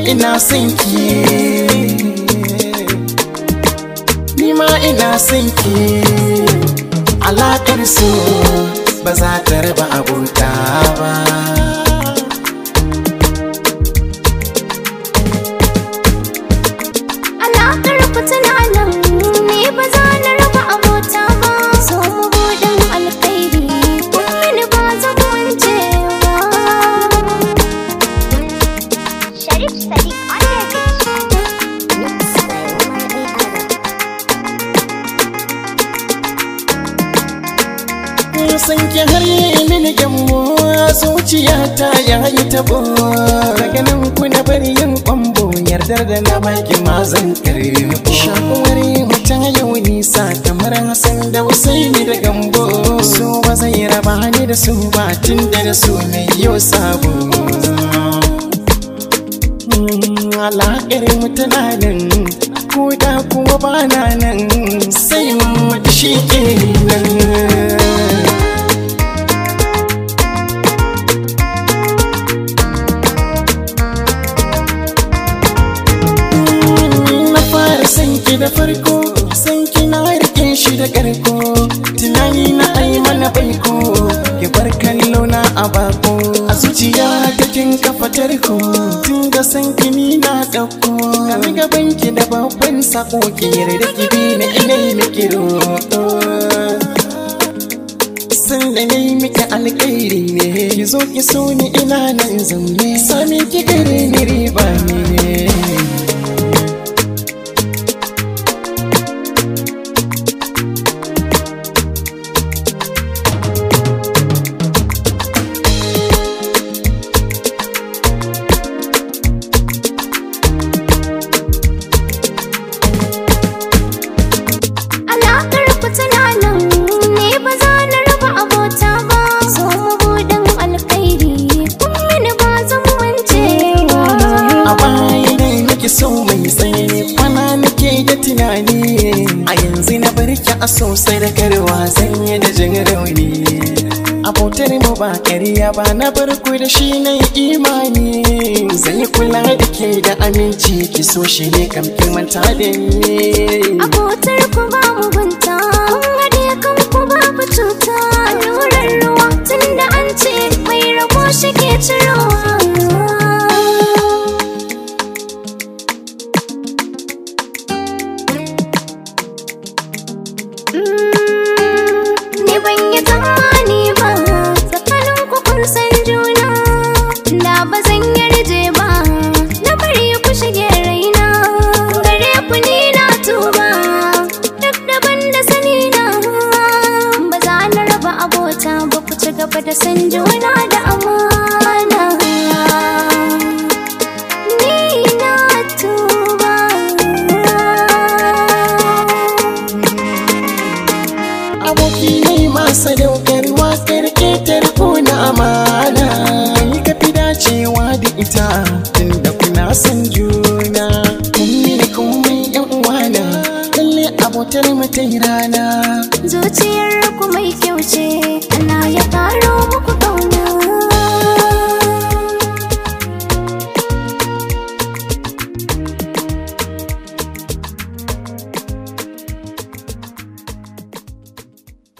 Ina son ki, ni ma ina son ki. Alakar su ba za ta raba abota ba. Alakar ku tana nan, ni ba za na raba abota ba. So mu buɗin alkhairi, kun mini ba zan mance ba. Sharif Sadiq on the beat. Mixed by Umar A. Adam. San ki har yi mini gyambo, zuciyata ya yi tabo. Daga nan ku na bari yin kwambo, yardar da na baki ma zan karbo. Shakuwar mu ta yau nisa kamar Hassan da Usaini da Gambo. So ba zai raba ni da su ba tun da su ne yau sabo. Alaƙar mu tana nan, ko da kuwa ba na nan, sai mun mutu shi kenan. Na fara san ki da farko, san ki na rike shi da karko. Tunani na ai mana baiko, ki bar kallo na a bako. A zuciya ta kin kafa tarko, tun da san ki ni na ɗauko. Gami gaban ki da babban sako, ki yarda ki bi ni ina yi miki roƙo. San da na yi miki alƙairi ne, ki zo ki so ni ina nan zaune. Sami ki gare ni riba ne. Alakar ku tana nan, ni ba za na raba abota ba. So mu buɗin alkhairi, kun mini ba zan mance ba. A baya dai nake so mai tsaye, kwana nake da tunani. A yanzu na bar ki a sosai da karwa zan yi da jin rauni. Abotar mu ba ƙarya ba, na bar ku da shi na yi imani. Zan yi kula da ke da aminci, ki so shi ne kam ki manta da ni. Abotar ku ba mugunta, kun haɗe kan ku babu cuta. Allurar ruwa tun da an ce mai rabo shi ke cirowa. Ni ban yi tsammani ba, tsakanin ku kun san juna. Da ba zan yarje ba, na bari ku shige raina. Gare ku ni na tuba, duk daban da sani na. Ba za na raba abota ba, ku ci gaba da san juna da amana.